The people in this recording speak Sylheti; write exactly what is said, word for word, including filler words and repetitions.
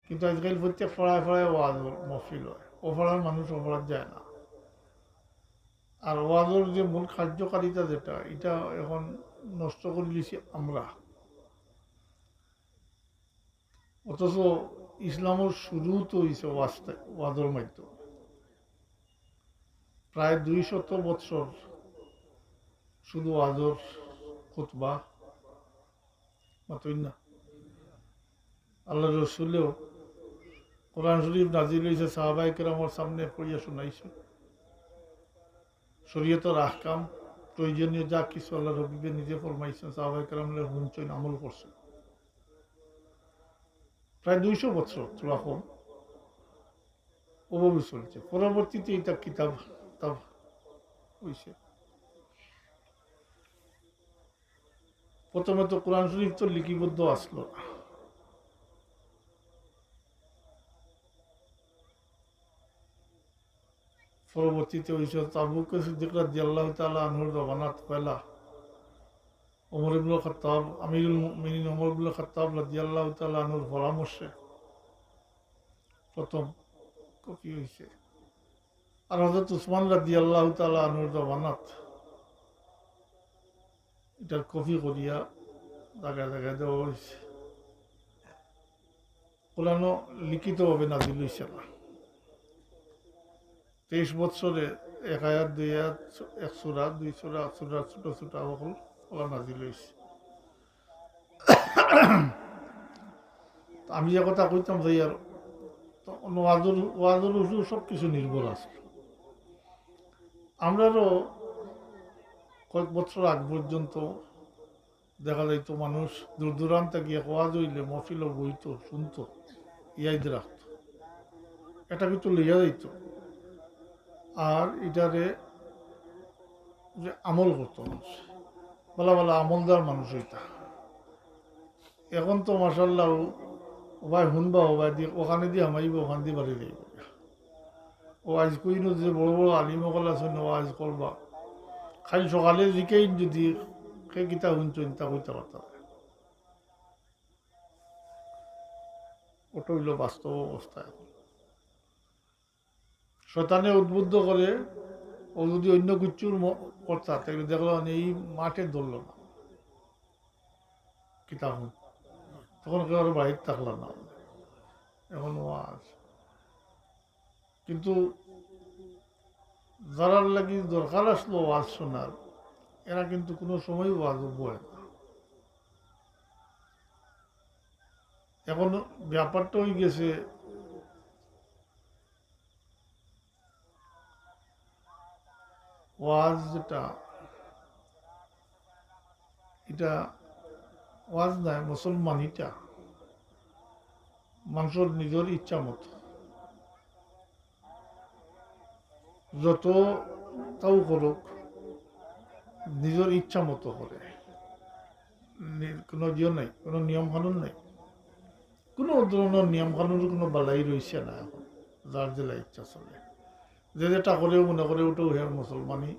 কিন্তু আজকাল প্রত্যেক পাড়ায় পাড়ায় ওয়াজর মহফিল অয়, ও পাড়ার মানুষ ও পাড়াত যায় না। আর ওয়াজর যে মূল কার্যকারিতা যেটা, ইটা এখন নষ্ট করিলিছি আমরা। অথচ ইসলামর শুরু তো অইছে ওয়াজ থে-, ওয়াজর মাধ্যমে। প্রায় দুইশত বৎসর শুধু ওয়াজর খুতবা, মাতইন না। আল্লাহর রসুলেও কোরআন শরীফ নাজিল অইছে, সাহাবায়ে কেরামর সামনে পড়িয়া শুনাইছে। শরীয়তর আহকাম, প্রয়োজনীয় যা কিছু আল্লাহর হাবিবে নিজে ফরমাইছেন, সাহাবায়ে কেরামে হুনছইন, আমল করছইন। প্রায় দুইশো বছর, থোড়া কম, ওভাবে চলছে। পরবর্তীতে ইটা কিতাব, কিতাব অইছে। প্রথমে তো কোরআন শরীফ তো লিপিবদ্ধ আসলো না, পরবর্তীতে অইছে। আবু বকর সিদ্দিক রাদিয়াল্লাহু তাআলা আনহুর জমানাত পয়লা ওমর ইবনুল খাত্তাব, আমিরুল মুমিনিন ওমর ইবনুল খাত্তাব রাদিয়াল্লাহু তাআলা আনহুর পরামর্শে প্রথম কপি অইছে। আর হযরত উসমান রাদিয়াল্লাহু তাআলা আনহুর জমানাত ইটার কপি করিয়া জাগায় জাগায় দেওয়া অইছে। কোরআনও লিখিতভাবে নাজিল অইছে না। তেইশ বৎসরে এক আয়াত, দুই আয়াত, এক সূরা, দুই সূরা, সূরা ছোট ছোট হকল ওলা নাজিল অইছে। তো আমি যে কথা কইতাম চাই আর, তো ওয়াজর, ওয়াজর উপরে সব কিছু নির্ভর আছে। আমরারও কয়েক বছর আগ পর্যন্ত দেখা যাইতো মানুষ দূর দূরান্ত গিয়া ওয়াজ অইলে মহফিলো বইতো, শুনতো, ইয়াদ রাখতো, এটা কিন্তু লইয়া যাইতো। আর ইটারে যে আমল করতো মানুষ, ভালা ভালা আমলদার মানুষ অইতা। এখন তো মাশাআল্লাহ, ও, ওবায় হুনবা, ওবায় দি, ওখানে দি হামাইবা, ওখান দি বাড়ি যাইবা। ওয়াজ কইন যে বড় বড় আলিম অকল আছইন, ওয়াজ করবা। কাইল সকালে জিকাইন যদি কে কিতা হুনছইন, তা কইতা পারতা না। ওটা অইলো বাস্তব অবস্থা এখন। শয়তানে উদ্বুদ্ধ করে, ও যদি অন্য কিচ্ছুর ম-, করতা, তাইলে দেখলা নি এই মাঠে ধরলো না। কিতা হুন? তখন কেউ আর বাড়িত থাকলা না। এখন ওয়াজ। কিন্তু যারার লাগি দরকার আসলো ওয়াজ শোনার, এরা কিন্তু কোনো সময় ওয়াজ বয় না। এখন ব্যাপারটা অই গেছে, ওয়াজ যেটা, এটা ওয়াজ নায়, মুসলমানিটা। মানষর নিজর ইচ্ছা মতো, যত তাও করুক, নিজর ইচ্ছা মতো করে, নি-, কোনো ইয়ে নাই, কোনো নিয়ম কানুন নাই। কোনো ধরনর নিয়ম কানুনর কোনো বালাই রইছে না এখন, যার যেলা ইচ্ছা চলে। যে যেটা করেও মনে করে ওটাও হের মুসলমানি,